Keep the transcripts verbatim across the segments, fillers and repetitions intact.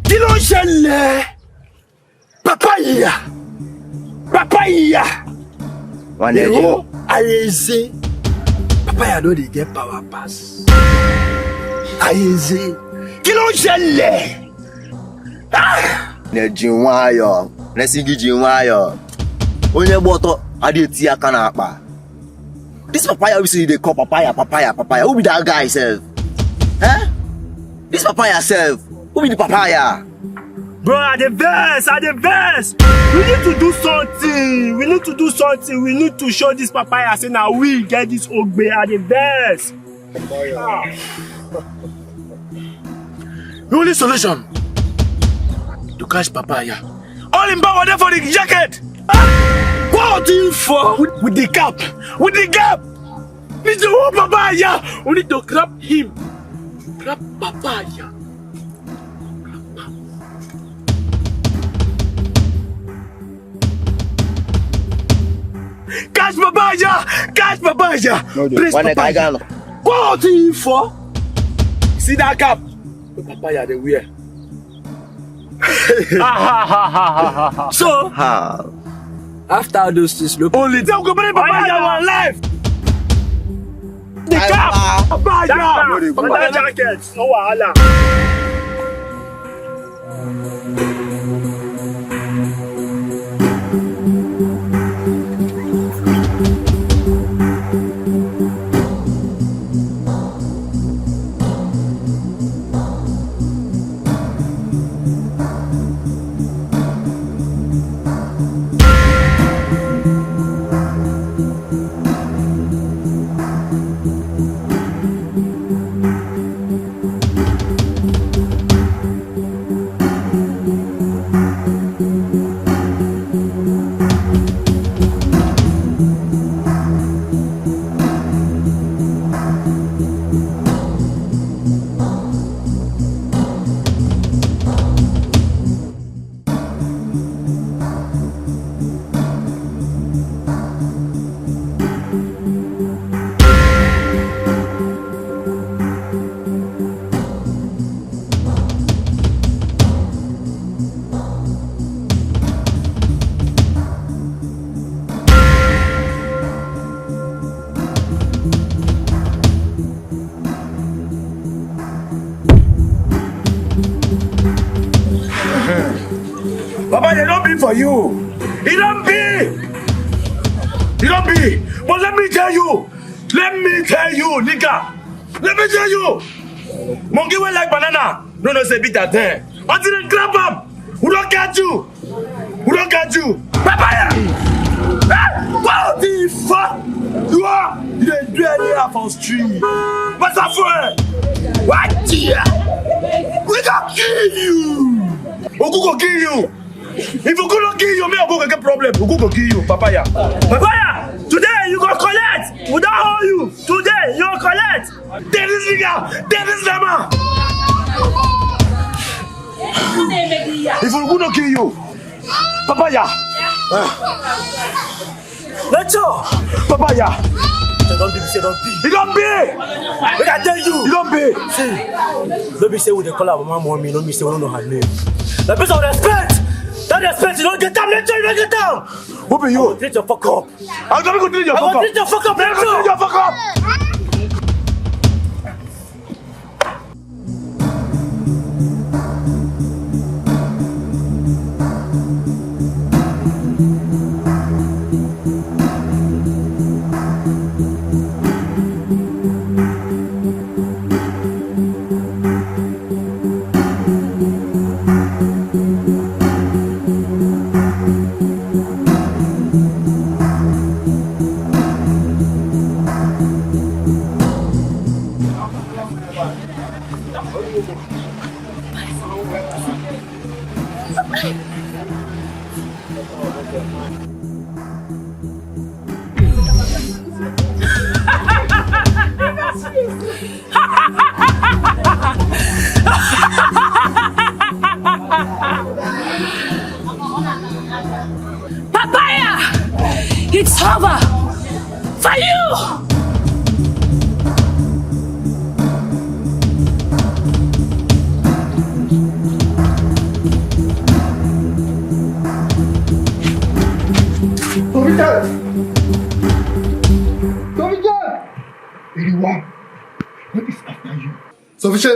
Kí ló ń ṣẹlẹ̀? Papaya! Papaya! Wọ́n ní ẹjọ́. Èrò ayé ṣe. Papaya no dey get power pass. Ayé ṣe. Kí ló ń ṣẹlẹ̀? Ah! Neji nwayọ, resigi ji nwayọ. Onye gba ọtọ adị eti aka n'akpa. This papaya we see dey call papaya, papaya, papaya. Who be that guy sef? Eh? This papaya sef. Who be the papaya? Bro, I dey vex, I dey vex. We need to do something. We need to do something. We need to show this papaya say na we get this ogbe. I dey vex. The only solution to catch papaya. All in power there for the jacket. What do you for? With, with the cap. With the cap. Need to hold papaya. We need to grab him. Grab papaya. Catch papaya! Catch papaya! No, dude. Praise papaya. Go out in for. See that cap? Papaya they wear. So, ha. After all those things, no only tell go bring papaya one life. The cap! Papaya! That jacket, no wahala. Baba, they don't be for you. It don't be. It don't be. But let me tell you. Let me tell you, nigga. Let me tell you. Monkey will like banana. No, no, say beat that there. Until they grab him. We don't catch you. We don't catch you. Papaya! Hey, what the fuck? You are, you dey do anyhow for street. Master friend, what here? We gonna kill you. Ogu go kill you. If Ogu no kill you, me Ogu go get problem. Ogu go kill you, papaya. Papaya, today you go collect. We don't hold you. Today you go collect. Take this nigga! Take this nigga! If Ogu no kill you, papaya! Nacho! Papaya! They don't be, they don't be. He don't be! Make I tell you! He don't be! See, don't be say we dey call our mama mommy, don't be say we don't know her name. The piece of respect! That respect, you don't get time, Nacho, you don't get time! Who be you? Treat your fuck up! I'm gonna go treat your fuck up! Treat your fuck up, Nacho! Treat your fuck up! Papaya! It's over for you!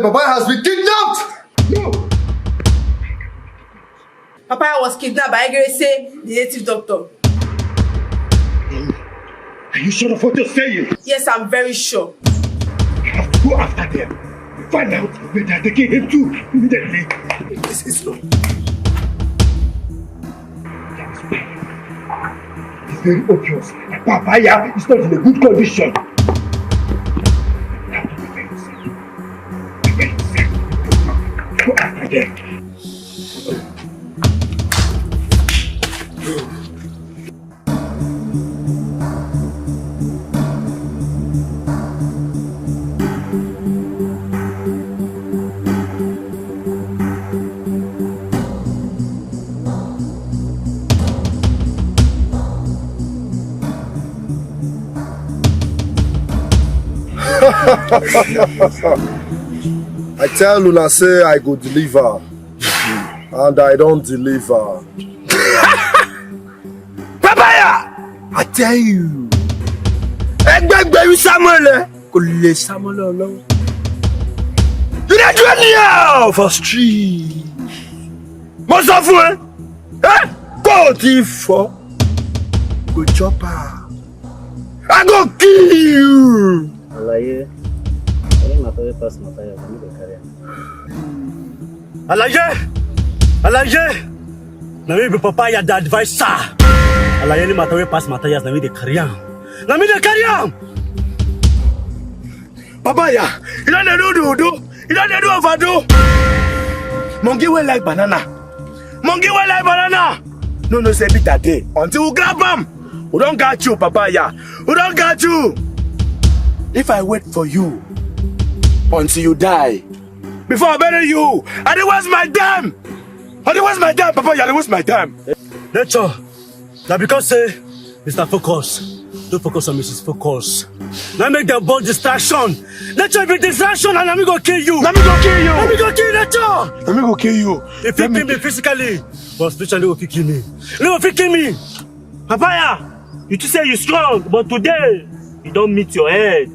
Papa has been kidnapped! No! Papa was kidnapped by Egerese, the native doctor. Are you sure of what you're saying? Yes, I'm very sure. You have to go after them. Find out where they're taking him to immediately. This is not. It's very obvious that Papaya is not in a good condition. You have to defend yourself. Defend yourself. Go after them. I tell una say I go deliver, and I don't deliver. Papaya! I tell you. Ẹgbẹgbẹ̀rún Samuel, eh? Kò lè Samuel Ọlọ́run. You dey do anyhow for street. Mo sọ fún ẹ. Eh? Kò tí fọ́. Go chop her. I go kill you. Alaye, any matter wey pass Matthias, na me dey carry am. Alaye! Alaye! Na me be Papaya the adviser. Alaye, any matter wey pass Matthias, na me dey carry am. Na me dey carry am. Papaya, you don dey do do do. You don dey do overdo. Monkey wey like banana. Monkey wey like banana. No know say bitter dey until we grab am. We don catch you, Papaya. We don catch you. If I wait for you until you die, before I bury you, I dey waste my time. I dey waste my time, Papaya. I dey waste my time. Nature, na because say Mister Focus, don't focus on Missus Focus. Na make dem born distraction. Nature be distraction and na me go kill you. Na me go kill you. Na me go kill Nature. Na me go kill you. If you kill me physically, but spiritually, you fit kill me. You fit kill me. Papaya, you think say you strong, but today, you don meet your head.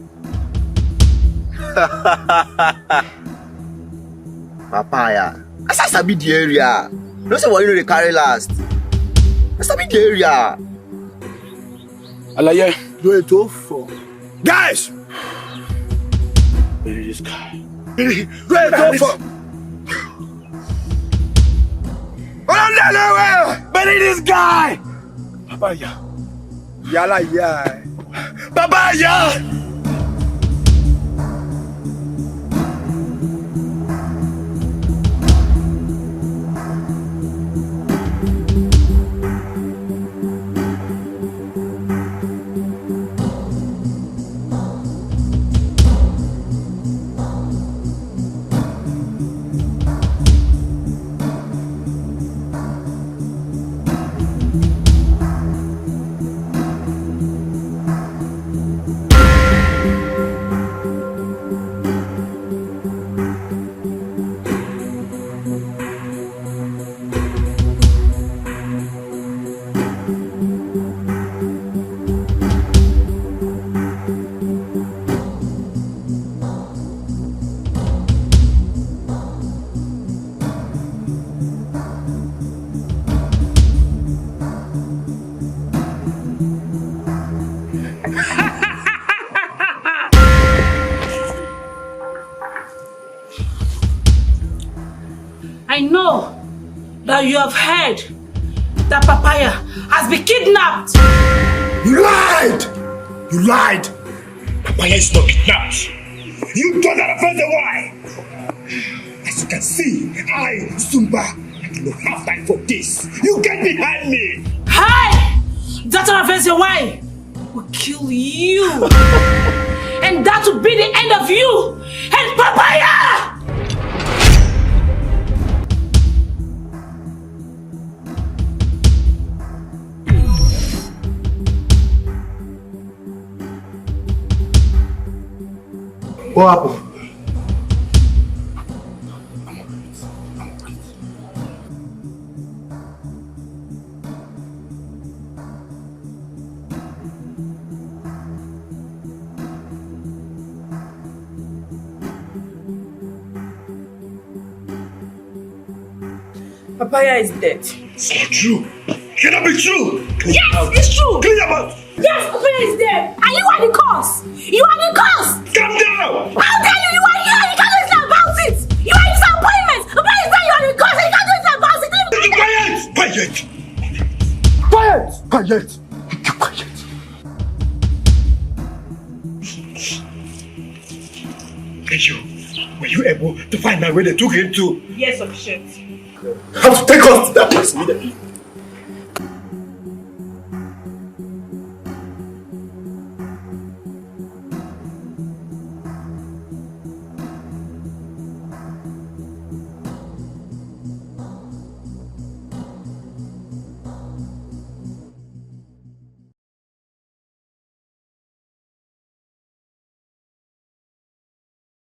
Papaya. As I sabi the area. No say what you know they carry last. I sabi the area. Alaye. Do it all for. Guys! Where is this guy? Do it all for. Bury this guy! Papaya. Yala ya. Papaya! I know that you have heard that Papaya has been kidnapped. You lied! You lied! Papaya is not kidnapped. You don't have a why. As you can see, I, Zumba, I do not have time for this. You get behind me! Hi! That Raven's why will kill you. And that will be the end of you and Papaya! What happened? Papaya is dead. It's not true. Cannot be true. Yes, it's true. Clean your mouth. Yes, Papaya is dead. And you are the cause. You are the cause. Calm down. How dare you? You are here. You can't do anything about it. You are a disappointment. Papaya is dead. You are the cause. You can't do anything about it. Quiet. Quiet. Quiet. Quiet. Keep quiet. Keisha, were you able to find out where they took him to? Yes, official. Have to take us to that place immediately.